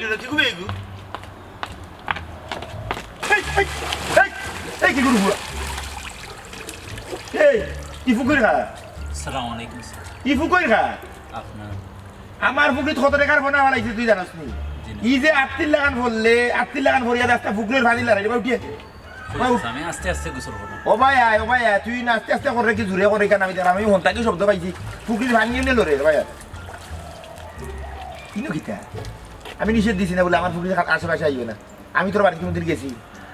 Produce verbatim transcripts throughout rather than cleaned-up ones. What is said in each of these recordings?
কি করবে এগু? এই, এই, এই, এই কি করবো? এই, ই ফুকরির খায়? আসসালামু আলাইকুম স্যার। ই ফুকরির খায়? আপনার আমার ফুকরিত কত টেকার ফোনা ফালাইছে তুই জানোস নি? জি না। ই যে আত্তির লাগান ফললে, আত্তির লাগান ফরিয়া দে আস্তা ফুকরির ফানি লড়াই, এবার উঠিয়ে। কইতাছি, আমি আস্তে আস্তে গোসল করবো। ও ভাই আয়, ও ভাই আয়, তুই না আস্তে আস্তে করে কি জুরে করে কেন? আমি দেখলাম, আমি হন্তা কি শব্দ পাইছি, ফুকরির ফানি এমনি লড়ে, রে ভাই আয়। ইনো কিতা? আমি নিষেধ দিছি না বলে আমার ফুকরির আশেপাশে আইও না। আমি তোর বাড়িত কোনোদিন গেছি,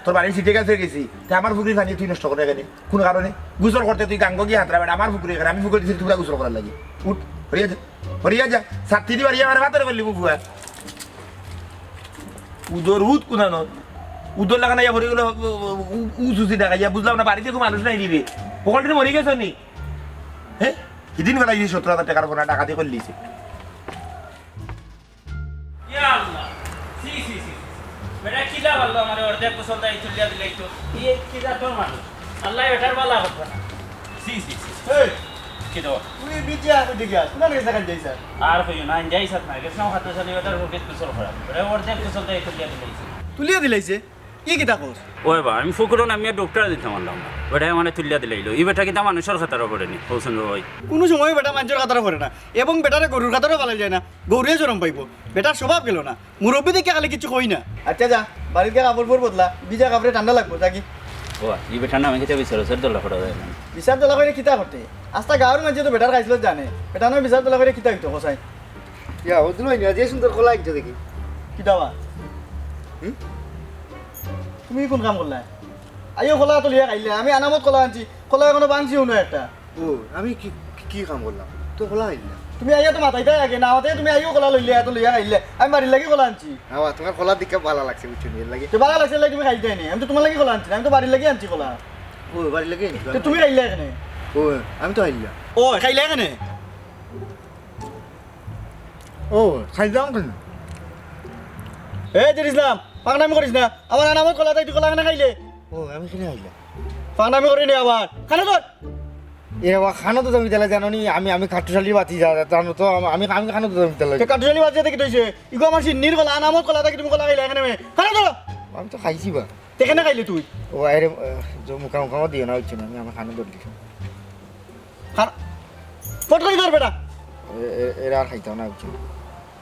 তোর বাড়ির সিটে গেছে গেছি, তে আমার ফুকরির ফানি তুই নষ্ট করে কেনে? কোন কারণে? গোসল করতে তুই গাঙ্গো গিয়ে হাতরা বেটা, আমার ফুকরি এখানে, আমি ফুকরি দিছি তোমরা গোসল করার লাগি। উঠ, হরিয়া যা, হরিয়া যা, ছাত্তি দি বাড়ি আমার ভাতের করলি বুফুয়া। উদর উদ কুনানো, উদর লাগানো ইয়া ভরে গেল, উ, উ, উ সুসি দেখা ইয়া, বুঝলাম না, বাড়িতে কোনো মানুষ নাই দিবে। পকলটি মরে গেছে নি? হ্যাঁ? হিদিন বেলা এই সত্তর হাজার টাকার ফোনা ডাকাতি করলিছে। ইয়া আল্লাহ। ছি, ছি, ছি, ছি। বেটা কিলা পারলো আমারে অর্ধেক গোসল দাই তুলিয়া দিলাই তো। এই কি জাতর মানুষ? আল্লাহ বেটার বালা করতো না। ছি, ছি, ছি, ছি। এই, কি দেওয়া? তুই বিটিয়া কই দেখি আস? কোন গেছে কাল যাইছ? আর কইও না, যাই সাথ না। গেছিলাম হাতে চালি বেটার অর্ধেক গোসল করা। বেটা অর্ধেক গোসল দাই তুলিয়া দিলাইছে। তুলিয়া দিলাইছে? ই কিতা কস? ওই বা, আমি ফুকরো নামিয়া ডুবটা দিতাম পারলাম না। বেটায় মানে তুলিয়া দিলাইলো। ই বেটা কিতা মানুষর খাতারও পড়েনি, কওছইন ভাই? কোনো সময় বেটা মানুষর খাতারও পড়ে না। এবং বেটারে গরুর খাতারও ফালাই যায় না। গরুয়ে শরম পাইবো। বেটার স্বভাব গেল না। মুরব্বি দেখে খালি কিছু কই না। আচ্ছা যা, বাড়িত গিয়া কাপড় পর বদলা। ভিজা কাপড়ে ঠান্ডা লাগবো, যা কি? ও, ই বেটার নামে কিতা বিচার আছে? দলা করা যায় না। বিচার দলা করে কিতা করতে? আস্তা গাঁওর মাঝে তো বেটার খাইছিল জানে। বেটা নয় বিচার দলা করে কিতা হইতো, কসাই? ইয়া, ও দিল না, যে সুন্দর কলা আনছো দেখি। কিতা বা? হুম? তুমি কোন কাম করলা? আইও কলা তো লইয়া খাইলে। আমি আনামত কলা আনছি। কলা এখনো বানছিও না একটা। ও, আমি কি, কি, কি কাম করলাম? তো কলা খাইলাম। তুমি আইয়া তো মাতাইতায় আগে, না মাতাইয়া তুমি আইও কলা লইলে, এত লইয়া খাইলে। আমি বাড়ির লাগি কলা আনছি। হ্যাঁ, তোমার কলা দেখে ভালো লাগছে, বুঝছো নি? এর লাগি। তো ভালো লাগছে, এর লাগি তুমি খাইতায় নি। আমি তো তোমার লাগি কলা আনছি না, আমি তো বাড়ির লাগি আনছি কলা। ও, বাড়ির লাগি আনছি। তো তুমি খাইলে এখানে? ও, আমি তো খাইলাম। ও, খাইলে এখানে? ও, খাইলাম কেন? এই যে ইসলাম, পাকনামি করিস না। আমার আনামত কলা তাই তুই কলা এখানে খাইলে? ও, আমি এখানে খাইলাম। পাকনামি করি নি আবার। খানো তোর। এ বাবা, খানো তো তুমি তাহলে জানো নি, আমি, আমি কাঠুশালি বাতি যা, জানো তো, আম-, আমি, আমি খানো তো তুমি তাহলে। তে কাঠুশালি বাতি যাতে কি হইছে? ইগো আমার সিন্নির কলা, আনামত কলা, তাকে তুমি কলা খাইলে এখানে মে। খানো তো। আমি তো খাইছি বা। তে কেনে খাইলে তুই? ও, আরে, আহ, যে মুখা মুখা দিও না, হচ্ছে না, আমি আমার খানো ধরলি। খান-, ফট করে ধর বেটা। এ-, এ-, এরা আর খাইতাম না, বুঝছো?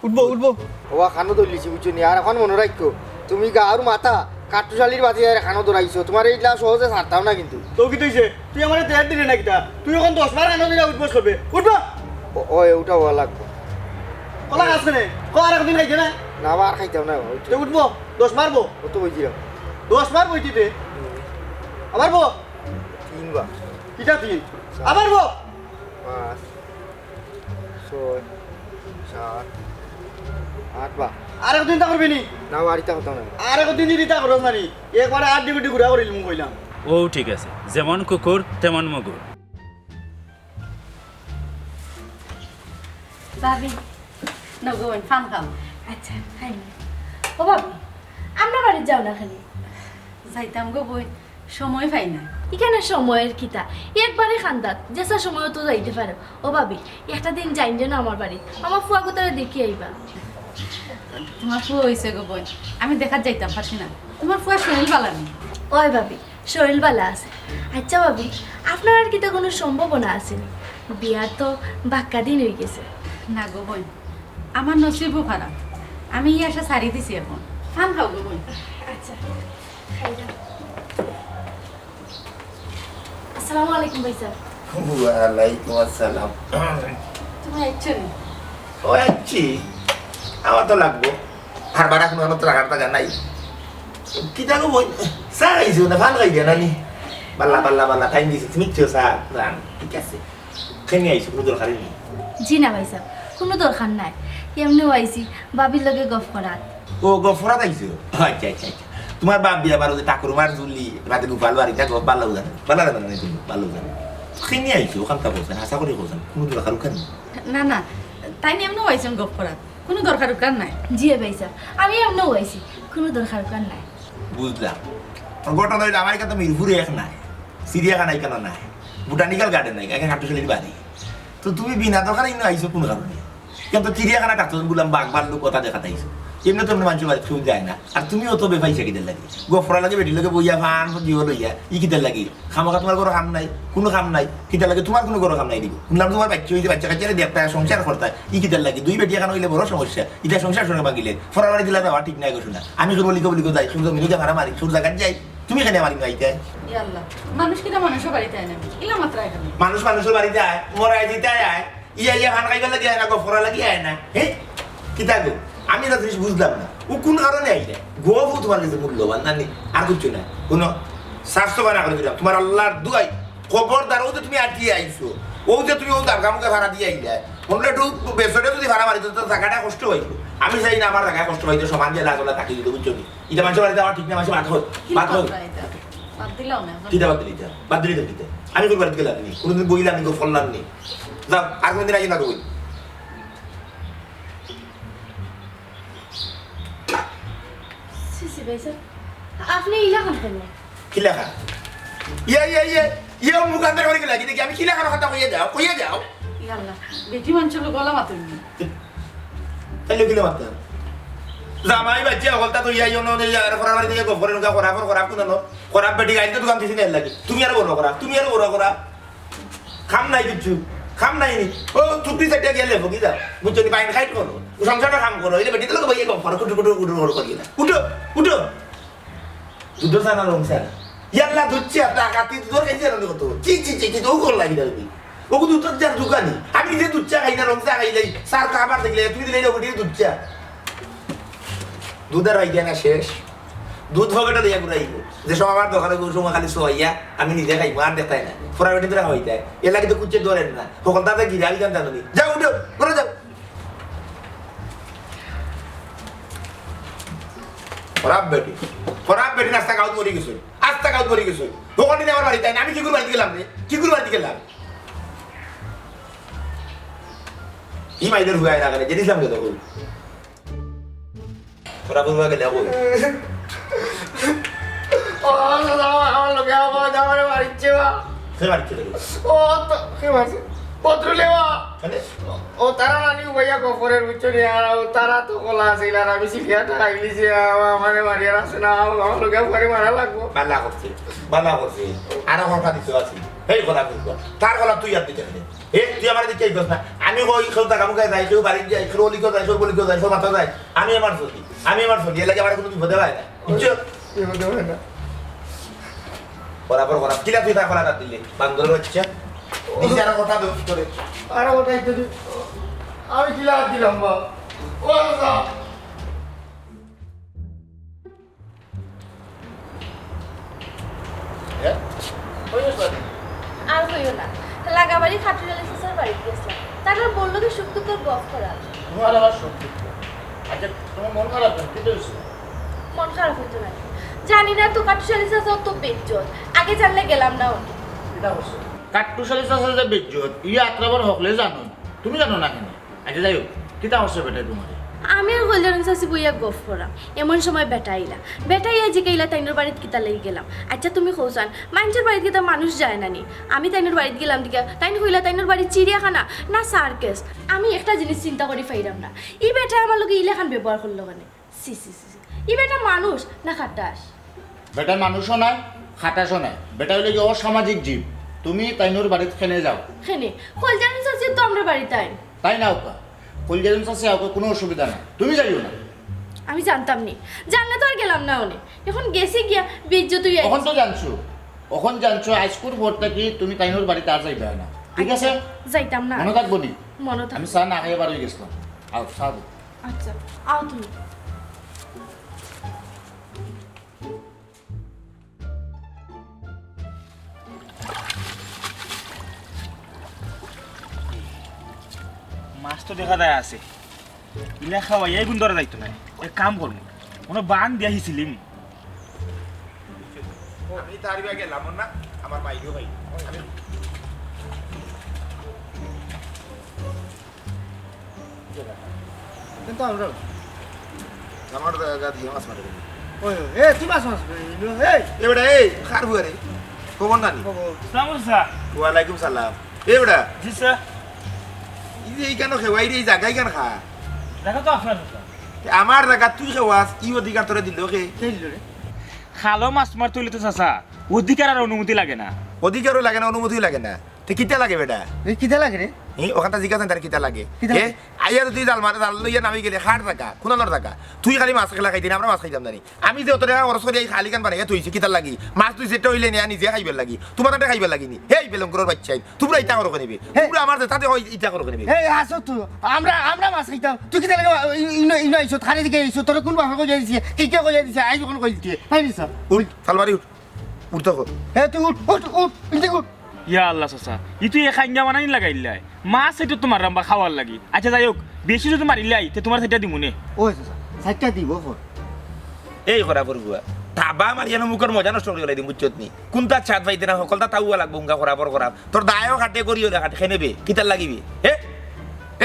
উঠবো, উঠবো। ওবা খানো ধরলিছি, বুঝছো নি? আর এখন মনে রাখো, তুমি গাঁওর মাথা, কাঠুশালির বাতি আর খানো ধরাইছো। তোমার এই ইলা সহজে ছাড়তাম না কিন্তু। তো কি তুই যে, তুই আমারে তেল দিলে না কিতা? তুই এখন দশ বার খানো দিলে উঠবস করবে। উঠবো। ও-, ওই, উঠা হওয়া লাগবো। কলা খাস কেনে? ক আর একদিন খাইতে না? না, আবার খাইতাম না, ওই তো। তো উঠবো, দশ বার বো। কত বইছিলাম? দশ বার বইছি রে। আবার বো। তিনবার। কিতা তিন? চার। আবার বো। পাঁচ, ছয়, সাত, আট বার। আর একদিন তা করবি নি? না, আর ইতা করতাম না। আর একদিন যদি তা করস না নি, একবারে আট ডিগুটি ঘুরা করিলিমু কইলাম। ও ঠিক আছে, যেমন কুকুর তেমন মুগুর। ভাবি, নগো বইন, পান খাও। আচ্ছা, খাই। ও ভাবি, আমরা বাড়িত যাও না খালি। যাইতাম গো বইন, সময় পাই না। ইখানে সময়র কিতা? একবারে কান্দাত, যেসা সময় তো যাইতে পারো। ও ভাবি, একটা দিন যাইন যেন আমার বাড়িত, আমার ফুয়া গুতারে দেখি আইবা। তোমার ফুয়া অইছে গো বইন, আমি দেখাত যাইতাম পারছি না। তোমার ফুয়া শরীর বালা নি? ওই ভাবি, শরীর বালা আছে। আচ্ছা ভাবি, আপনার আর কিতা কোনো সম্ভাবনা আছে নি? বিয়ার তো বাক্কা দিন অই গেছে। না গো বইন, আমার নসিবও খারাপ, আমি ই আশা ছাড়ি দিছি এখন। পান খাও গো বইন। আচ্ছা, খাই যাও। আসসালামু আলাইকুম ভাইসাব। ওয়ালাইকুম আসসালাম। তুমি আইছো নি? ও আইছি, আমার তো লাগবো। আর বাড়া কোনো আমার তো লাগার টাকা নাই। কিতা গো বইন, চা খাইছো না, পান খাইবে না নি? বালা, বালা, বালা, টাইম দিছি, তুমি চা, চা, ঠিক আছে। কেনে আইছো, কোনো দরকারে নি? জি না ভাইসাব, কোনো দরকার নাই, এমনেউ আইছি, ভাবির লগে গফ করাত। ও, গফ করাত আইছো? আচ্ছা, আচ্ছা, আচ্ছা। তোমার বাপ বিয়া বারো যে ঠাকুরমার জুলি, রাতে গোপাল বাড়িটা গফ বালা উজান, বালা জানো না তুমি, বালা উজান। কেনে আইছো, ওখান তা বলছেন, আশা করি বলছেন, কোনো দরকার ওখানে? না, না, তাইন এমনেউ আইছইন গফ করাত, কোনো দরকার উকার নাই। জি ভাইসাব, আমি এমনেউ আইছি, কোনো দরকার উকার নাই। বুঝলাম। ঘটনা হইলো, আমার এখানে তো মিরপুরে এক নাই, চিড়িয়াখানা এখানে নাই, বোটানিক্যাল গার্ডেন নাই, এখানে কাঠুশালির বাড়ি। তো তুমি বিনা দরকারে ইনো আইছো কোন কারণে? কিন্তু চিড়িয়াখানা কাছে বললাম, বাঘ ভাল্লুক কথা দেখাত আইছো। এমনে তো এমনে মানষর বাড়িত কেউ যায় না। আর তুমিও তো বেফাইসা কিতার লাগি? গফরার লগে বেটির লগে বইয়া ফান দিও লইয়া, ই কিতার লাগি? খামোখা তুমার ঘরো কাম নাই, কুনু কাম নাই, কিতার লাগি তুমার কুনু ঘরো কাম নাই নি? হুনলাম তুমার বাইচ্চা অইছে, বাইচ্চা কাইচ্চারে দেখতায়, সংসার করতায়, ই কিতার লাগি? দুই বেটি একখান অইলে বড় সমস্যা, ইতা সংসার সঙ্গে ভাঙিলে। ফরার বাড়ি দিলা যাওয়া ঠিক নায় গো সোনা। আমি কেউর অলিগো বলিগো যাই, কেউর জমিনো গিয়া ভাড়া মারি, কেউর জাগাত যাই, তুমি কেনে আমারে নিবাইতায়? ইয়া আল্লাহ, মানুষ কিতা মানষর বাড়িত আয় না? ইলা মাতরায় কেনে? মানুষ মানষর বাড়িত আয়, মরায় জিতায় আয়, ইয়া ইয়া ফান খাইবার লাগি আয় না, গফরার লাগি আয় না। হে? কিতা গো? আমি ইতা জিনিস বুঝলাম না। অউ কুন কারণে আইলা? গফ অউ তুমার গেছে মূল্যবান না নি? আর কিচ্ছু না। হুনো, স্বাস্থ্যবান করে দিলাম। তুমার আল্লার দুয়াই, খবরদার, অউ যে তুমি আটিয়া আইছো, অউ যে তুমি অউ দারগা মুখে ভাড়া দিয়া আইলা, অনো একটু বেসরে যুদি ভাড়া মারিতো, তো জাগাটা কষ্ট অইতো। আমি চাই না আমার জাগায় কষ্ট অইতো, সমান দিয়া লাজ অলা থাকি দিতো, বুঝছো নি? ইতা মানষর বাড়িত আমার ঠিক না, মানষে বাদ অয়, বাদ অয়। বাদ দিলাও না। কিতা বাদ দিলি ইতা? বাদ দিলি তো কিতা? আমি কুন বাড়িত গেলাম নি? কুনুদিন বইলাম নি, গফ করলাম নি? যাও, আর কুনুদিন আইও না গো। ছি, ছি, ভাইসাব, আপনে ইলাখান কেনে? কিলাখান? ইয়ে, ইয়ে, ইয়ে, ইয়ে, মুখ আন্দার করি গেলা, কিন্তু কি আমি কিলাখান কথা কইয়া যাও, কইয়া যাও। ইয়া আল্লাহ, বেটি মানষর লগে অলা মাতইন নি। তাইলে কিলা মাততাম? জামাই বাইচ্চা হকলতা তো ইয়া, ইয়ে, অনো, ইয়া, আর খরাপ বাড়ি দিয়া গফ করে নুকা, খরাপ, খরাপ কুনানো? খরাপ বেটি গাইল তো দোকান দিছি না এর লাগি। তুমি আর বড় খরাপ, তুমি আর বড় খরাপ। কাম নাই কিচ্ছু, কাম নাই নি। অউ চুক্তি চাইটা গেলে ফকি যাও। বুঝছো নি? বাইন খাইট করো। অউ সংসারর কাম করো। ইলে বেটি তো বইয়া গফ করো, কুটু কুটু কুটু করো করি না। উঠো, উঠো। দুধর চা না রং চা? ইয়াল্লা দুধ চা, তা কাতি দুধর খাইছে না কত? চি, চি, চি, চি, অউ কর লাগি যাবে। অগু দুধর চার দোকানি। আমি নিজে দুধ চা খাই না, রং চা খাই যাই। স্যার তো আবার দেখলে, তুমি দিলে অগু দুধ চা। দুধ আর অইগেছে না শেষ। দুধ পকেটো দিয়া ঘুরাইবো। যে সময় আমার দরকার অইবো, অউ সময় খালি সোয়াইয়া, আমি নিজে খাইমু, আর দেখতায় না। ফরার বেটি ধরে খাওয়াইতায়। এর লাগি তো কুচ্চে ধরেন না। হকল তাতে গিরা, আমি জানতাম না। যাও, উঠো, ঘরো যাও। খরাপ বেটি। খরাপ বেটি, আস্তা গাউত মরি গেছে। আস্তা গাউত মরি গেছে। হকল দিন আমার বাড়িত আয় না, আমি কিগুর বাড়িত গেলাম রে? কিগুর বাড়িত গেলাম? ই মাইদের হুয়ায় না কেনে? জেনিছিলাম কে তখন? তোরা বুঝবা গেলে কই? ও, দাদা, আমার লগে আবার আমারে মারিচ্ছে বা। কে মারিচ্ছে তোরে? ও তো, কে মারছে? বদরুলে বা। মানে? ও তারা নানি ভাইয়া গফরের বুঝছো নি, আর ও তারা তো কলা আছিল, আর আমি সিলিয়াটা খাইলিছি, আমারে মারিয়া রাখছে না, আমার লগে আমারে মারা লাগবো। বালা করছে, বালা করছে। আরো কথা দিতে আছে। এই কথা বুঝবা। তার কথা তুই আর দিতে হবে। এ, তুই আমারে দেখি কস না। আমি কই, কেউ টাকা মুখে যাই, কেউ বাড়িত যাই, কেউ অলিগো যাই, কেউ বলিগো যাই, কেউ মাথা যাই। আমি আমার চলি, আমি আমার চলি। এর লাগি আমার কুনু বিপদে হয় না। বুঝছো? বিপদে হয় না। বরাবর করা। কিলা তুই তা করা না দিলে? বান্দরের বাচ্চা। নিজে আরো কথা দোষ করে। আরো কথা একটু দি-, আমি কিলা দিলাম বা? ও আল্লাহ। এ? কই গেছলা তুমি? আর কইও না, লাগাবাড়ি খাটুশালী চাচার বাড়িত গেছলাম। তারা বললো যে সুখ দুঃখর গফ করা। তোমার আবার সুখ দুঃখ। আচ্ছা, তোমার মন খারাপ কেন? কিতা অইছে? মন খারাপ অইতো না। জানি না তো, খাটুশালী চাচা অত বেইজ্জত। আগে জানলে গেলাম না অনে। কিতা করছে? খাটুশালী চাচা যে বেইজ্জত, ইয়া আত্রাবার হকলে জানো। তুমি জানো না কেনে? আচ্ছা, যাই হোক, কিতা করছে বেটায় তোমারে? আমি আর কইলাম চাচি বইয়া গফ করা। এমন সময় বেটা আইলা। বেটা আইয়া জিকাইলা, "তাইনর বাড়িত কিতার লাগি গেলাম?" আচ্ছা, তুমি কও চাইন, মাইনষর বাড়িত কিতা মানুষ যায় না নি? আমি তাইনর বাড়িত গেলাম দেখিয়া, তাইন কইলা, "তাইনর বাড়িত চিড়িয়াখানা না সার্কাস।" আমি একটা জিনিস চিন্তা করি পাইরাম না, ই বেটায় আমার লগে ইলাখান ব্যবহার করলো কেনে? ছি, ছি, ছি, ছি। ই বেটা মানুষ না খাটাস? বেটা মানুষও নায়, খাটাসও নায়। বেটা অইলো গি অসামাজিক জীব। তুমি তাইনর বাড়িত কেনে যাও? কেনে? কইলাম চাচি তো আমরার বাড়িত আইন। তাই না ওকা? কইলাম চাচি, ওকে কুনু অসুবিধা নাই। তুমি যাইও না। আমি জানতাম নি। জানলে তো আর গেলাম না অনে। অখন গেছি গিয়া বেইজ্জত অইয়া অখন তো জানছো। অখন জানছো, আইজকুর পর থাকি তুমি তাইনর বাড়িত আর যাইবায় না। ঠিক আছে? আচ্ছা, যাইতাম না। মনো থাকবো নি? মনো থাকবো। আমি চা না খাইয়া বার অই গেছলাম। আও, চা দেও। আচ্ছা, আও তুমি। মাছ তো দেখা যায় আছে, ইলা খাওয়াইয়া ইগুন ধরা যাইতো নায়। এক কাম করমু, কুনু বান দিয়া হিছিলিম। আমি তার ইবা গেলাম না, আমার বাইরেও ভাই। আমি কিন্তু আমরা আমার গা দিয়ে মাছ মারে। ওই, ওই, এ, তুই মাছ মাছ করে নিলি, এই। এ বেটা, এই, কার ফুয়া রে? খবর না নি? খবর। সালাম আলাইকুম স্যার। ওয়ালাইকুম সালাম। এ বেটা। জি স্যার। এই যে এইখানে খেওয়াই রে, এই জায়গায় কেন খা? দেখা তো আপনার স্যার। আমার জাগাত তুই খাওয়াস, ই অধিকার তোরে দিল কে? কে দিল রে? খালো মাছ মারতে অইলে তো চাচা অধিকার আর অনুমতি লাগে না। অধিকারও লাগে না, অনুমতিও লাগে না। তে কিতা লাগে বেটা? এ কিতা লাগে রে? ই অখানতা জিজ্ঞাসা তার কিতা লাগে? কিতা এ, লাগে? আইয়া তো তুই জাল মারে, জাল লইয়া নামি গেলে খার জাগা, কুনানোর জাগা। তুই খালি মাছ খেলা খাইতে না, আমরা মাছ খাইতাম জানি। আমি যে অত টেকা খরচ করি এই খালি কান বানাইয়া থইছি, কিতার লাগি? মাছ তুই সেটা অইলে নিয়া নিজে খাইবার লাগি, তোমার তাতে খাইবার লাগি নি। হেই বেলঙ্করর বাচ্চাই, তোমরা ইতা করো কেনে বে? তোমরা আমার যে তাতে হয় ইতা করো কেনে বে? হে আসো তো, আমরা আমরা মাছ খাইতাম, তুই কিতা লাগে ইনো ইনো আইছো, থারে দিকে আইছো, তোরে কোন বাপে কইয়া দিছে, কে কে কইয়া দিছে, আইজ কোন কই দিতে, তাই নি স্যার? উঠ, থালবাড়ি উঠ, উঠ তো কর। হে তুই উঠ উঠ উঠ, ইনতে উঠ। ইয়া আল্লাহ চাচা, ই তুই এ খাইঙ্গা বানানি লাগাইলাই। মাছ এটা তোমার রাম্বা খাওয়ার লাগি। আচ্ছা যাই হোক, বেশি যদি মারিলাই তে তোমার সেটা দিমু নে। ওই চাচা, সাইডটা দিব ফোন। এই করা পড়বুয়া, থাবা মারিয়া না মুখর মজা নষ্ট করি দিম, বুঝছত নি? কোনটা ছাদ পাইতে না, হকলতা তাউয়া লাগবো, উঙ্গা করা বড় করা। তোর দায়ও কাটে, করিও না কাটে, খেনে বে, কিতার লাগিবি? হে?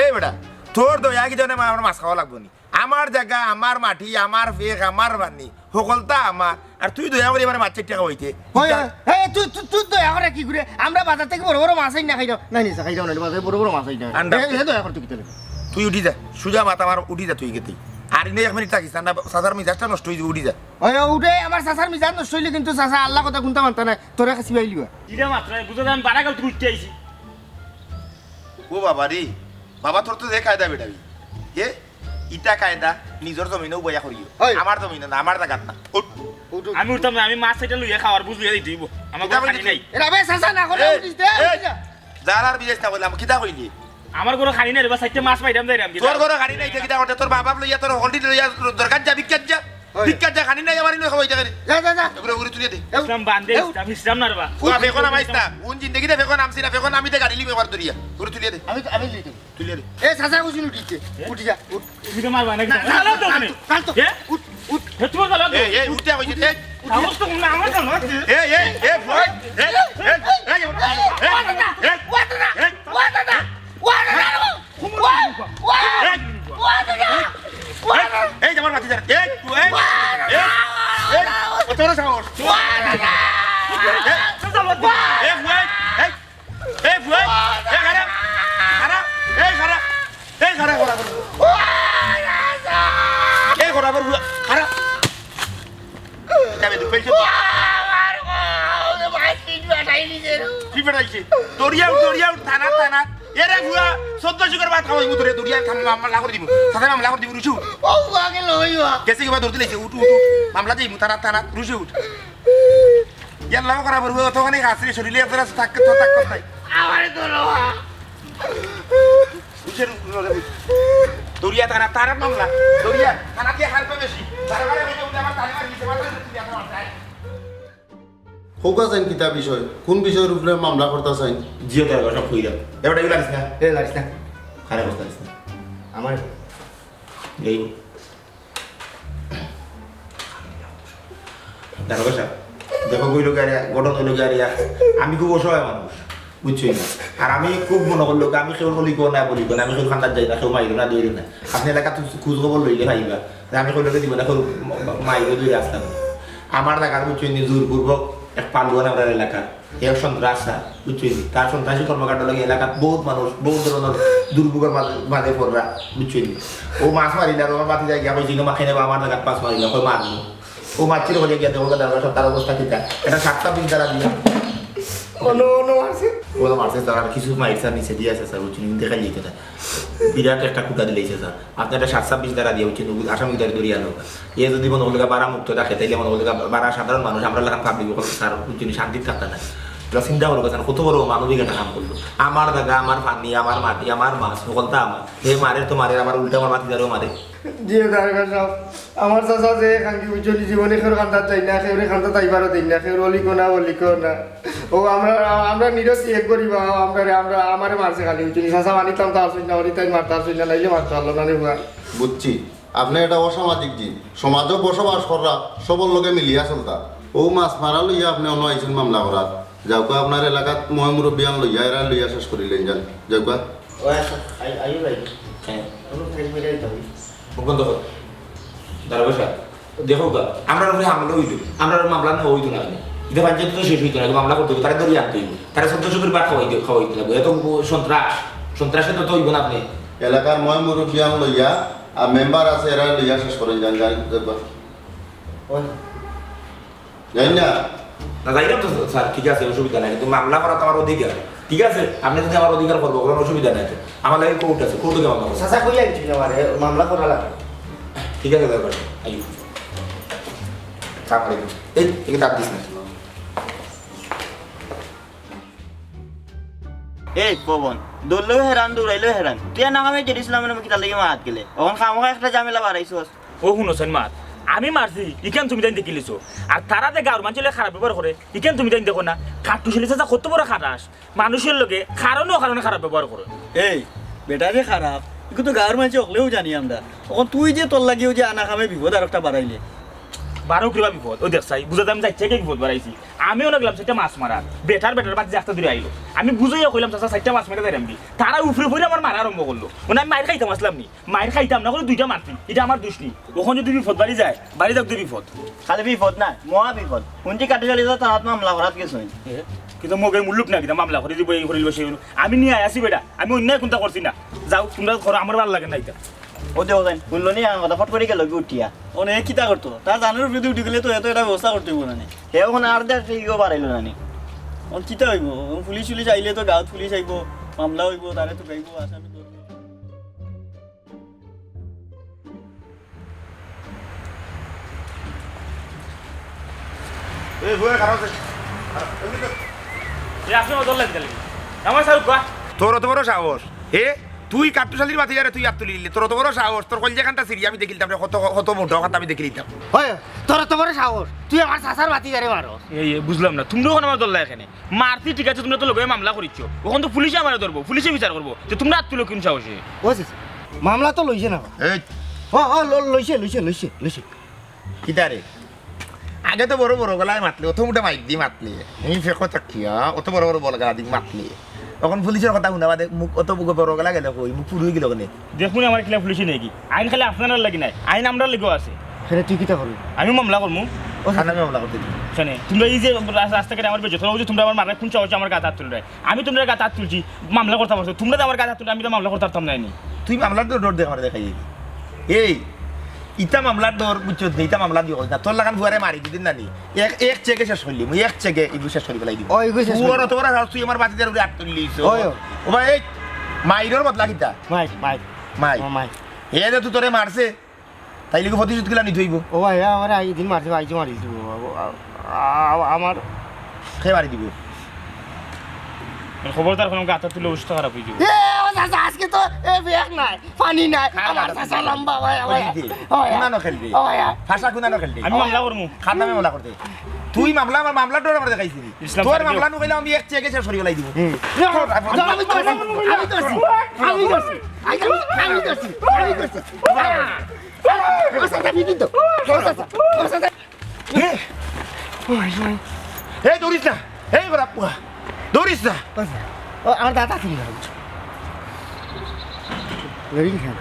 এই বেটা, তোর দয়া কি জানে আমার মাছ খাওয়া লাগবো নি? আমার জাগা, আমার মাটি, আমার ফেক, আমার পানি, হকলতা আমার। আর তুই দয়া করি আমার মাছ চারটা খাওয়াইতে। ওই, ওই, এই, তুই, তুই, তুই দয়া করে কি করে? আমরা বাজার থেকে বড় বড় মাছ আনি না খাইলাম। নাই, নাই, খাইলাম না, বাজারে বড় বড় মাছ আনি না। আন্ডা। এ, এ দয়া করে তুই কি তাহলে? তুই উঠি যা, সুজা মাত আমার উঠি যা তুই গেতেই। আর ইনে এক মিনিট থাকিস না, চাচার মিজাজটা নষ্ট হয়ে যাবে, উঠি যা। ওই, ওই, উঠে আমার চাচার মিজাজ নষ্ট হইলে কিন্তু চাচা আল্লাহ কথা কোনটা মানতা নাই, তোরা কাছে বাইলিবা। ইটা মাত্র বুঝা যায়, আমি বারা গাল তুই উঠতে আইছি। ও বাবা রে, বাবা তোর তো যে কায়দা বেটাবি। এ, ইটা কায়দা, নিজর জমিনেও বয়া করিও। ওই। আমার জমিনে না, আমার জাগাত না। উঠ। উঠ, উঠ। আমি উঠতাম না, আমি মাছ এটা লইয়া খাওয়ার বুঝ লইয়া দিতে হইব। আমার কিতা কোনো খানি কইলি নাই। তুই? এরা বে চাচা না করে এই, উঠিস দে, এই, উঠিস না। যার আর বিদেশ না বললাম, কিতা কইলি? আমার কোনো খানি নাই রে বা, চারটে মাছ পাইতাম যাইরাম। তোর ঘরে খানি নাই, ইটা কিতা করতে? তোর বাপ লইয়া, তোর হকলটি লইয়া, দরকার যা, ভিক্ষাত যা। ওই। ভিক্ষাত যা, খানি নাই, আমার ইনো খাওয়াই থাকে। যা, যা, যা। এগুলো উড়ি তুলিয়া দে। এ, ইসলাম বান্ধে, এ, ইসলাম, ইসলাম না রে বা। ও, আমি এখন নামাইস না। কোন জিন্দেগিতে এখন নামছি না, এখন আমি তো গাড়ি লিবে একবার ধরিয়া। উড়ি তুলিয়া দে। আমি, আমি লই দেব। তুলিয়া দে। এ, চাচা কুচিন উঠিছে। উঠি যা, উঠ। তুমি তো মারবা না। না, চালাও তো কাল ওখানে। তো, কাল তো। এ? উঠ, উঠ। হে তোমার চালাও তো। এই, এই, উঠতে কইছি, এই। সাহস তো কম না, আমার সামনে আছে। এই, এই, এই, ভয়। এই, এই, এই, এই, এই, এই, এই, এই, এই, আমার বাতি ধর। এই, এই, এই, কত বড় সাহস? এই, এই, এই, ভয়। এই, এই, ভয়। এই, খারা, খারা, এই, খারা, এই, খারা, খারা, খারা। এই, খারা, খারা, খারা। যাবে, দুঃখ পেয়েছো? কি পেটাইছে? দৌড়িয়া উঠ, দৌড়িয়া উঠ, থানা, থানা। এরে বুয়া, চোদ্দ শিকার ভাত খাওয়াইমু তোরে, দৌড়িয়া থানা মামলা করে দিব। থানা মামলা করে দিব, রুশু। ও, আগে লই বা। গেছে কিবা দৌড় দিলাইছে, উঠ, উঠ, উঠ। মামলা যাইমু, থানা, থানা, রুশু উঠ। ইয়াল্লাহ করা পড়বো, অতখানি গাছরে শরীরে এত রাস থাকতে তো থাকতে নাই। আমারে তো লওয়া। উঠে রু-, রু-, রু-, দৌড়িয়া থানা, থানা মামলা। দৌড়িয়া, থানা দিয়ে হারবে বেশি। বারে বারে হইতে হইতে আমার তালি মারি দিতে পারবে না, তুমি এত মারতে। হোকা চাইন কিতা বিষয়? কোন বিষয়ের উপরে মামলা করতা চাইন? জিও তার সব কইলাম। এবার এগুলো আনিস না। এ, লাড়িস না। খারাপ অবস্থা আনিস না। আমার এই দারোগা সাহেব, দেখো কইলো গাড়িয়া, ঘটনা হইলো গাড়িয়া। আমি খুব অসহায় মানুষ, বুঝছো না? আর আমি খুব মনে করলো কি, আমি কেউ বলি কেউ না, বলি কেউ না, আমি কেউ খান্দার যাই না, কেউ মাইলো না, দৌড়ি না। আপনি এলাকাত খোঁজ খবর লইলে পাইবা। যে আমি কইলো কি দিব না, কেউ মা-, মা-, মাইলো দৌড়ি আসতাম। আমার জায়গার, বুঝছো নি, জোরপূর্বক এক পালুয়ান আমরা এলাকার। এক সন্ত্রাস, স্যার, বুঝছো নি? তার সন্ত্রাসী কর্মকাণ্ড লাগে এলাকাত বহুত মানুষ, বহুত ধরনের দুর্ভোগের মাঝে, মাঝে পড়রা, বুঝছো নি? ও মাছ মারিলা, আমার বাতি যায় গিয়া কইছি, "ইনো মাখাই নেবা, আমার জায়গাত মাছ মারিলা", কই মারবো। ও মারছিল বলে গিয়া দেখো, তার অবস্থা, তার অবস্থা কিতা? এটা সাতটা বিশ দ্বারা দিয়া। অনো, অনো মারছে? ও তো মারছে, স্যার, আর কিছু মাইর, স্যার, নিচে দিয়ে আছে, স্যার, বুঝছো নি? দেখা যাইতো না। বিরাট একটা কুটা দিলাইছে, স্যার। আপনি একটা সাত ছাব্বিশ দ্বারা দিয়া উঠছেন, ওগুলো আসামি ধরে ধরিয়া আনো। এ যদি মনে করলে বারা মুক্ত থাকে, তাইলে মনে করলে বারা সাধারণ মানুষ, আমরা লাখান পাবলিক, ওখানে স্যার, উনি শান্তি থাকতে না। এটা চিন্তা করো, স্যার, কত বড় মানবিক একটা কাম করলো। আমার জায়গা, আমার পানি, আমার মাটি, আমার মাছ, সকলটা আমার। হে মারে তো মারে, আমার উল্টা আমার মাটি দ্বারাও মারে। জি, দারোগা সাহেব, আমার চাচা যে খাঙ্কি বুঝছো নি, জীবনে কেউর খান্দাত যাই না, কেউরে খান্দাত আইবারও দেই না, কেউর অলিকো না, অলিকো না। ও আমরা, আমরা নিরতি এক করি বা, আমরা, আমরা, আমারে মারছে খালি, বুঝছো নি, চাচা মানিতাম তার সইনা, মানিতাই মারতার সইনা, নাইলে মারতে পারলো না রে বুয়া। বুঝছি, আপনি এটা অসামাজিক জিন, সমাজও বসবাস করা, সবর লগে মিলিয়া চলতা। ও মাছ মারা লইয়া আপনি অন্য আইছেন মামলা করার। যাউক্কা আপনার এলাকাত ময় মুরব্বিয়ান লইয়া, এরা লইয়া শেষ করিলেন যান। যাউক্কা। ও আচ্ছা, আই-, আইও ভাই। হ্যাঁ। আমরা খাই মিলাই তো। মুখ বন্ধ কর। দারোগা সাহেব, দেখো গা, আমরা উপরে হামলা হইতো, আমরা মামলা না হইতো না। এটা পঞ্চায়েত তো শেষ হইতো না, মামলা করতে হইতো, তারা ধরিয়া আনতে হইতো, তারা সদস্য করে বাদ খাওয়াইতে, খাওয়াইতে লাগবে। এত সন্ত্রাস, সন্ত্রাসে তো, তো হইব না আপনি। এলাকার ময় মুরব্বিয়ান লইয়া আর মেম্বার আছে, এরা লইয়া শেষ করইন, যান, যান, একবার। ওই। যাই না? না, যাইলাম তো স্যার, ঠিক আছে, অসুবিধা নাই, কিন্তু মামলা করা তো আমার অধিকার। ঠিক আছে, আপনি যদি আমার অধিকার করবো, কোনো অসুবিধা নাই তো। আমার লাগে কোর্ট আছে, কোর্টে গিয়ে মামলা করবো। চাচা, কই আনছি না, মানে, মামলা করা লাগে। ঠিক আছে, দরকার নেই। আইও। সালাম আলাইকুম। এই, একে ডাক দিস না। এই পবন, দৌড়লেও হেরান, দৌড়াইলেও হেরান। তুই আর না খামে জেরুসালামের নামে কিতার লাগি মাত গেলে? অখন খামোখা একটা ঝামেলা বাড়াইছস। ও হুনো, সৈন মাত, আমি মারছি, ইখান তুমি তাইন দেখিলিছো। আর তারা যে গাঁওর মানষর লগে খারাপ ব্যবহার করে, ইখান তুমি তাইন দেখো না। কাট্টুশ আলী চাচা কত বড় খাটাস, মানুষর লগে কারণে অকারণে খারাপ ব্যবহার করে। এই, বেটা যে খারাপ, ইগু তো গাঁওর মানষে অকলেউ জানি আমরা। অখন তুই যে তোর লাগিও যে আনা খামে বিপদ আর একটা বাড়াইলে। বারো কিবা বিপদ, ওই দেখ চাই, বুঝা যায় আমি যাইতে গিয়ে বিপদ বাড়াইছি। আমি অনো গেলাম চাইরটা মাছ মারাত, বেটার বেটার বাতি আস্তা দূরে আইলো। আমি বুঝাইয়া কইলাম, "চাচা, চাইরটা মাছ মারি যাইরাম দি।" তারা উফরে ফইরা আমার মারার আরম্ভ করলো। মানে আমি মাইর খাইতাম আছলাম নি, মাইর খাইতাম না, অখন দুইটা মারছি, ইটা আমার দুষ নি। অখন যদি বিপদ বাড়ি যায়, বাড়ি যাক দুই বিপদ। খালি বিপদ না, মহা বিপদ। হুনছি কাট্টুশ আলী চাচা থানাত মামলা করাত গেছইন। এ, কিন্তু মগে মুল্লুক না, কিতা মামলা করি দিবো, এই করিল, সেই করিল। আমি নিয়া আইছি বেটা, আমি অন্যায় কুন্তা করছি না। যাও, তুমরা করো, আমার ভালা লাগে না ইতা। ও দেখো যাইন, হুনলো নি আমার কথা, ফট করি গেলো গি উঠিয়া। অনে কিতা করতো? তার জানর উপরে উঠি গেলে তো এত একটা ব্যবস্থা করতে অইবো না নি। হে অখন আর দেখ, কেউ বাড়াইলো না নি। অখন কিতা অইবো? অখন পুলিশ উলিশ আইলে তো গাঁওত পুলিশ আইবো, মামলা অইবো, তারে তুকাইবো, আসামি ধরবো। এই, বউয়ে খারাপ আছে। এ, আপনি আমার দল লাগি গেলেন। আমার সাহেব, বাহ। তোর অত বড় সাহস? হে? তুই কাট্টুশ আলীর বাতিজারে তুই আত তুলি দিলি। তোর অত বড় সাহস? তোর কলিজাখানটা ছিড়ি আমি দেখিলিতাম রে, কত, কত মোটা কথা আমি দেখিলিতাম। হয়, তোর অত বড় সাহস? তুই আমার চাচার বাতিজারে মারস? এই, এই, বুঝলাম না। তুমরা অখন আমার দল লাগি কেনে? মারছি ঠিক আছে, তুমরা তো লগে মামলা করিছো। অখন তো পুলিশে আমারে ধরবো, পুলিশে বিচার করবো। তে তুমরা আত তুলো কুন সাহসে? ও চাচা, মামলা তো লইছে না। এই। ও, ও, ল-, লইছে, লইছে, লইছে, লইছে। কিতা রে? আগে তো বড় বড় গলায় মাতলে, অত মোটা মাইক দি মাতলে। এই ফেকো চাকিয়া, অত বড় বড় বল গলা দি মাতলে। অখন পুলিশর কথা হুনা বাদে মুখ অত বুকে বড় গলা গেলে কই, মুখ পুরুই গেল কেনে? দেখমু আমার কিলা পুলিশে নেই কি? আইন খালি আপনারার লাগি নাই, আইন আমরার লাগিও আছে। হেরে তুই কিতা করবি? আমি মামলা করমু। ও, থানায় মামলা করতে দিবি। শুনে, তুমরা এই যে রাস-, রাস্তাঘাটে আমার বেজত, ওই যে তুমরা আমার মাথায় কোন সাহসে আমার গাত আত তুলরায়? আমি তুমরার গাত আত তুলছি, মামলা করতাম পারছো। তুমরা তো আমার গাত আত তুলরায়, আমি তো মামলা করতাম পারতাম না নি। তুই মামলার ডর, ডর দেখ আমারে দেখাই। এই, ইতা মামলার ডর, বুঝছস নি? ইতা মামলা দিও না। তোর লাখান ফুয়ারে মারি দিদিন না নি। এক, এক চেগে শেষ করলি, মুই এক চেগে ইগু শেষ করি ফেলাই দিব। ও, ইগু শেষ করি দিবি। তোর অত বড় সাহস, তুই আমার বাতিজার উপরে আত তুললি। ওই, ও। ও ভাই, এই, মাইরর বদলা কিতা? মাইর, মাইর। মাইর। ও, মাইর। এ যে তুই তোরে মারছে, তাইলে কি প্রতিশোধ কিলা নিতে অইবো? ও ভাই, আমারে আইজ দিন মারছে, আইজ মারিছে। ও, আ-, আ-, আমার কে মারি দিবো? মানে খবরদার কোনো গাতা তুলে অবস্থা খারাপ অই যাইবো। এ, ও চাচা, আজকে তো, এ, ব্যাগ নাই, পানি নাই, খা, আমার খা, চাচা খা। লম্বা, ভাই, ভাই। ওই দিদি, ভাই। কুনানো খেলবি? ও ভাই। ফাঁসা কুনানো খেলবি? আমি মামলা করমু। খান্না মামলা করতে। তুই মামলা, আমার মামলা ডর আমার দেখাইছিলি। ইসলাম তোর সাহেব মামলা নুকাইলে আমি এক চেগে শেষ করি ফেলাই দিব। হুম। তোর, আমি তো আছি, আমি তো আছি, আমি তো আছি, আমি তো আছি, আমি তো আছি। ও চাচা, বিদিন তো। ও চাচা, ও চাচা। এ, ওই, ওই। এই, দৌড়িস না। এই, ওরা পুয়া। দৌড়িস না। ও, আমার দাদা ছিল না। দৌড়ি না।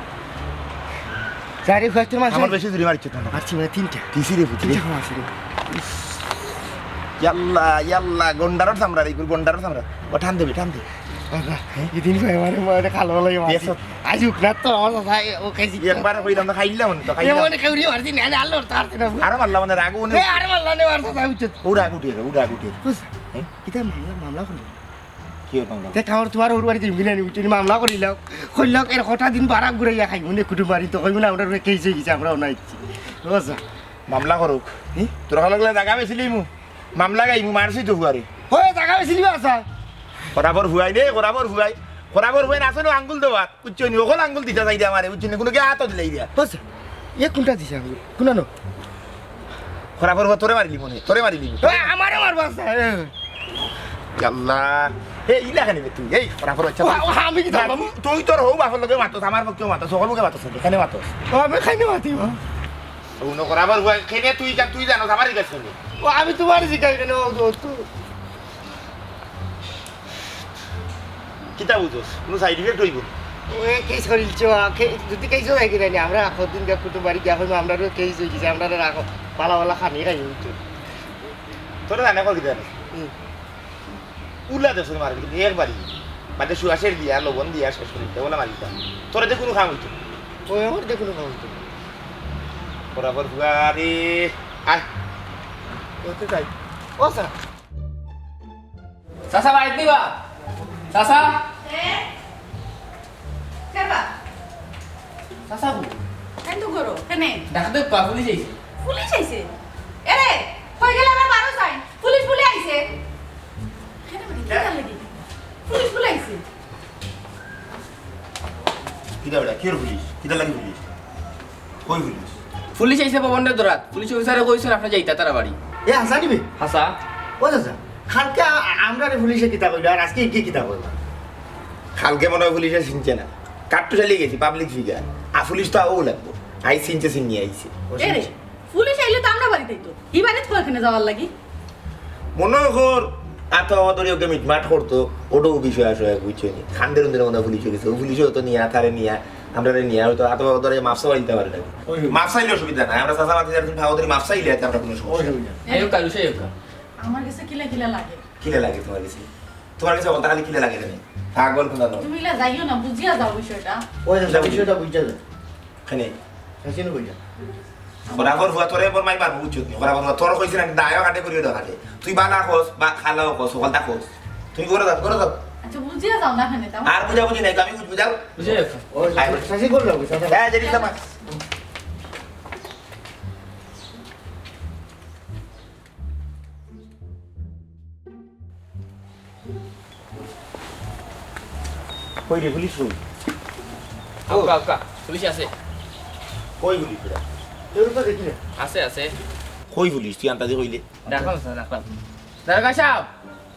চারি পাঁচটা মাছ আমার হয়। বেশি জুড়ি মারিচ্ছে তো না। মারছি মানে তিনটা। তিসি রে পুত্র। তিনটা মাছ রে। ইয়াল্লা, ইয়াল্লা, গন্ডারর চামড়া রে, গন্ডারর চামড়া। ও টান দেবে, টান দে। বাবা, হ্যাঁ? এদিন কই আমারে, আমারে কালো লাগে মারছি। আজ উকরাত তো আমার কথা, ও খাইছি। একবারে কইলাম না, খাইলাম না তো, এ খাইলাম। মানে কেউ রে মারছি, না, না, আল্লাহর তার না। আরে মারলাম না, রাগ উনি। এ, আরে মারলাম না, মারছে, তাই উচিত। ও রাগ উঠে, ও রাগ উঠে। বুঝ, হ্যাঁ? কিতা মামলা, মামলা করলো? কি ওর মামলা? তে কামড় তোমার ওর বাড়িতে মিলে নি, উঠে নি মামলা করিলাম। কইলাম, এর কটা দিন বারা ঘুরাইয়া খাইব, নে কুটুম বাড়ি তো কইব না, আমরা কেস হয়ে গেছে, আমরা অনাইছি। বুঝছো? মামলা করুক। হ্যাঁ? তোরা লাগলে জাগা বেচিলিমু। মামলা গাইমু, মারছি তো ফুয়ারে। ওই জাগা বেচিলিমু আসা। খরাবর ফুয়াই রে, খরাবর ফুয়াই। খরাবর ফুয়াই নাচে না আঙ্গুল দেওয়া। বুঝছো নি? অকল আঙ্গুল দিতা চাই দে আমারে, বুঝছো নি? কোনো কি হাতও দিলাই দিয়া। বুঝছো? এ কোনটা দিছে আঙ্গুল? কোনানো? খরাবর ফুয়া তোরে মারিলি মনে, তোরে মারিলি। এ, আমারে মারবা আসা, এ। ইয়াল্লা। এ, ইলা কেনে বে তুই? এই, খরাবর আচ্ছা। ও, ও, আমি কি জানলাম? তুই, তুই তোর হউ বাপর লগে মাতস, আমার পক্ষেও মাতস, সকল মুখে মাতস, এখানে মাতস। ও, আমি খাইনি মাতি, ও। ও, নকর, আবার হুয়া, কেনে তুই জান, তুই জানো, আমার জিজ্ঞাসা করবি। ও, আমি তোমার জিজ্ঞাসা কেন? ও, ও, তুই। কিতা বুঝোস? কোনো সাইড ইফেক্ট হইব? ও, এ কেস করিলছে, ও, কে-, যদি কেস হয় কিনা নি, আমরা এখন দিন গিয়া কুটুম বাড়ি গিয়া কইবো, আমরা কেস হয়ে গেছে, আমরা রাখো, পালা পালা খানি খাই হইতো। তোরা জানে কর কিতা রে? হুম। উলা দেশর মার্কেট একবারই। বাদে সুয়াশের দিয়া, লবণ দিয়া শেষ করি দিতে, ওলা মারি দিতাম। তোরা যে কোনো কাম হইতো। ওই আমার দেখুন না, ওই তো। বরাবর ফুয়ারি। আয়। ওতে যাই। ও স্যার। চাচা, বাইর দিবা? চাচা? এ? কেবা? চাচা গো। কেন তো করো? কেনে? ডাক দে, পা পুলিশ আইছে। পুলিশ আইছে? এরে, কই গেলে আমার বারো চাই? পুলিশ বলে আইছে। কেনে মানে, কি জানলে কি? পুলিশ বলে আইছে। কিতা বেটা? Cure police? কিতা লাগি পুলিশ? কই পুলিশ? পুলিশ আইছে ভবনরে ধরাত। পুলিশ অফিসারে কইছইন আপনে যাইতা তারা বাড়ি। এ, হাছা নি বে? হাছা। ও চাচা, কালকে আ-, আমরারে পুলিশে কিতা কইলো, আর আজকে কি কিতা কইলো? কালকে মনে অয় পুলিশে চিনছে না। কাট্টুশালি গেছি, পাবলিক ফিগার। আর পুলিশ তো আও লাগবো। আইজ চিনছে, চিনি আইছে। এরে, পুলিশ আইলে তো আমরা বাড়িতেই তো। ই বাড়িত কই এখানে যাওয়ার লাগি? মনো কর, আতো আমাদের ওকে মিটমাট করতো, ওটাও বিষয় আসে, বুঝছো নি? খান্দের উন্দের মনে পুলিশ গেছে, ও পুলিশে হয়তো নিয়া, তারে নিয়া, আমরারে নিয়া, হয়তো আতো আমাদের মাফ চাওয়া দিতে পারে না। ওই। মাফ চাইলে অসুবিধা নাই, আমরা চাচা মাতি যার কিন্তু আমাদের মাফ চাইলে আছে, আমরা কোনো সমস্যা নেই। অসুবিধা নাই। আইও কালু, সেই আইও। আমার কাছে কিলা কিলা লাগে। কিলা লাগে তোমার কাছে? তোমার কাছে বলতে খালি কিলা লাগে কেন? পাগল কোন তুমি ইলা যাইও না, বুঝিয়া যাও বিষয়টা। ওই যে বিষয়টা বুঝিয়া যাও। কেনে? হাসিনো কইলা। খরাফর ফুয়া তোরে বর মাই মারবো, বুঝছত নি? খরাফর ফুয়া তোর কইছি না, দায়ও কাটে করিও না কাটে। তুই বালা কস, বা খালাও কস, হকলতা কস। তুই করে দাও, করে দাও। আচ্ছা, বুঝিয়া যাও না কেনে, তাও? আর বুঝাবুঝি নাই, তো আমি বুঝবো, যাও। বুঝে গেছো? ও, আয়। শাসি করে যাও, শাসি। হ্যাঁ, জানিস না, মা। কই রে পুলিশ কই? আউক্কা, আউক্কা, পুলিশ আছে। কই পুলিশ রে? কেউ তো দেখি না। আছে, আছে। কই পুলিশ? তুই আন্তাজি কইলে। ডাকলাম স্যার, ডাকলাম। দারোগা সাব,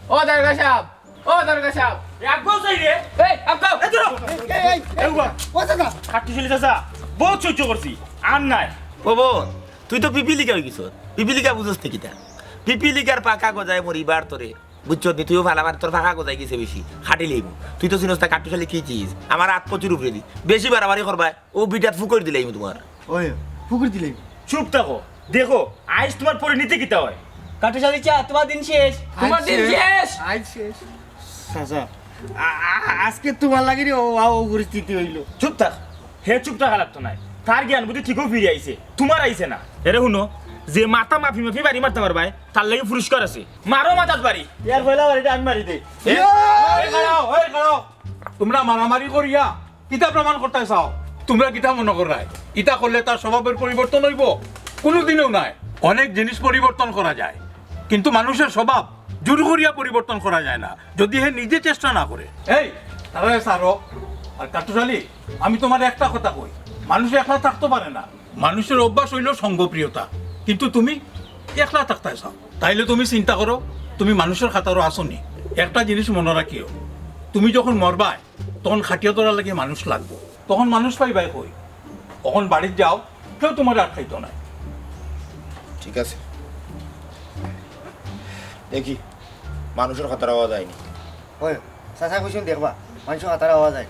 ও দারোগা সাব, ও দারোগা সাব। এ আউক্কা চাই রে। এই, আউক্কা। এই ধরো। এই, এই, এই, এই, উবা। ও চাচা। কাট্টুশালী চাচা, বহুত সহ্য করছি, আর নাই। ও বোন, তুই তো পিপিলিকা অই গেছস। পিপিলিকা বুঝস নি কিতা? পিপিলিকার পাখা গজায় মরিবার তরে। বুঝছস নি? তুইও ফালা মার, তোর পাখা গজাই গেছে বেশি। খাটি লইমু। তুই তো চিনস না কাট্টুশালী কি চিজ। আমার আত কচুর উপরে দি। বেশি বাড়াবাড়ি করবায়, ও বিটাত ফুকর দিলাইমু তোমার। ওই, ফুকর দিলাইমু। চুপ থাকো। দেখো, আইজ তোমার পরিণতি কিতা হয়। কাট্টুশালী চা, তোমার দিন শেষ। তোমার দিন শেষ। আইজ শেষ। চাচা, আ-, আ-, আজকে তোমার লাগি রে, ও, ও পরিস্থিতি হইল। চুপ থাক। হে চুপ থাকা লাগতো নায়। তার জ্ঞান বুদ্ধি ঠিকও ফিরে আইছে, তোমার আইছে না। এরে হুনো, যে মাথা মাফি মাফি বাড়ি মারতে পারবায়, তার লাগি পুরস্কার আছে। মারো মাথাত বাড়ি। ইয়ার পয়লা বাড়িটা আমি মারি দেই। এ, এই খাড়াও, এই খাড়াও। তোমরা মারামারি করিয়া কিতা প্রমাণ করতে চাও? তোমরা কিতা মনে করায়? ইতা করলে তার স্বভাবের পরিবর্তন হইব? কোনোদিনও নয়। অনেক জিনিস পরিবর্তন করা যায়, কিন্তু মানুষের স্বভাব জোর করিয়া পরিবর্তন করা যায় না, যদি হে নিজে চেষ্টা না করে। এই, তারা সারো। আর কাট্টুশালী, আমি তোমার একটা কথা কই, মানুষ একলা থাকতে পারে না। মানুষের অভ্যাস হইল সঙ্গপ্রিয়তা, কিন্তু তুমি একলা থাকতে চাও। তাইলে তুমি চিন্তা করো, তুমি মানুষের খাতারও আসো নি। একটা জিনিস মনে রাখিও, তুমি যখন মরবায়, তখন খাটিয়া ধরার লাগি মানুষ লাগবো, তখন মানুষ পাইবায় কই? তখন বাড়িত যাও, কেউ তোমার আটকাইতো নাই। ঠিক আছে, দেখি, মানুষের খাতার আওয়াজ আয়নি। ওই, চাচা কইছইন দেখবা, মানুষের খাতার আওয়াজ আয়।